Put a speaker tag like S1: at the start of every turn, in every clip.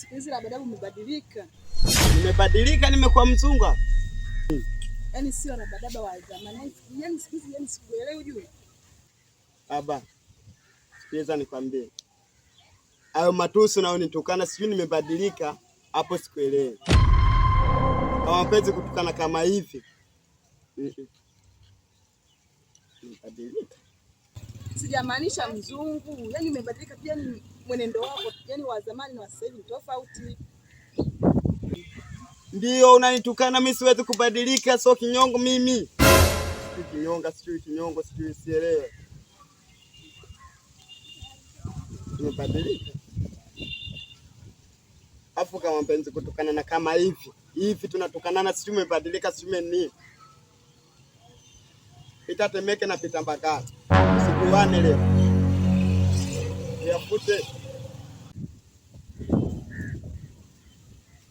S1: Siku hizi Rabadabu umebadilika.
S2: Nimebadilika, nimekuwa mzungu.
S1: Yaani sio Rabadaba wa zamani. Yaani siku hizi yaani sikuelewi ujue.
S2: Aba, sikiliza nikwambie. Hayo matusi unayonitukana sijui nimebadilika, hapo sikuelewi. Kama mpenzi kutukana kama hivi. Nimebadilika.
S1: Sijamaanisha mzungu. Yaani umebadilika pia ni mwenendo wako, yaani wa zamani na wa sasa hivi ni tofauti.
S2: Ndio unanitukana mimi siwezi kubadilika, sio kinyongo mimi. Sijui kinyonga, sijui kinyongo, sijui sielewe. Nimebadilika. Afu kama mpenzi kutukana na kama hivi hivi tunatukanana, sijui umebadilika, sijui nini. Pita Temeke na pita Mbagala, usikuane leo yafute.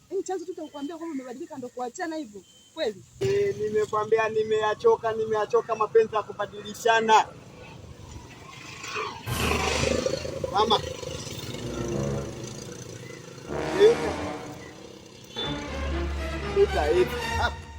S1: Yaani chanzo tu cha kukuambia kwamba umebadilika ndo kuachana hivyo kweli?
S2: E, nimekwambia nimeyachoka, nimeyachoka mapenzi ya kubadilishana. Mama pita hivi hapa.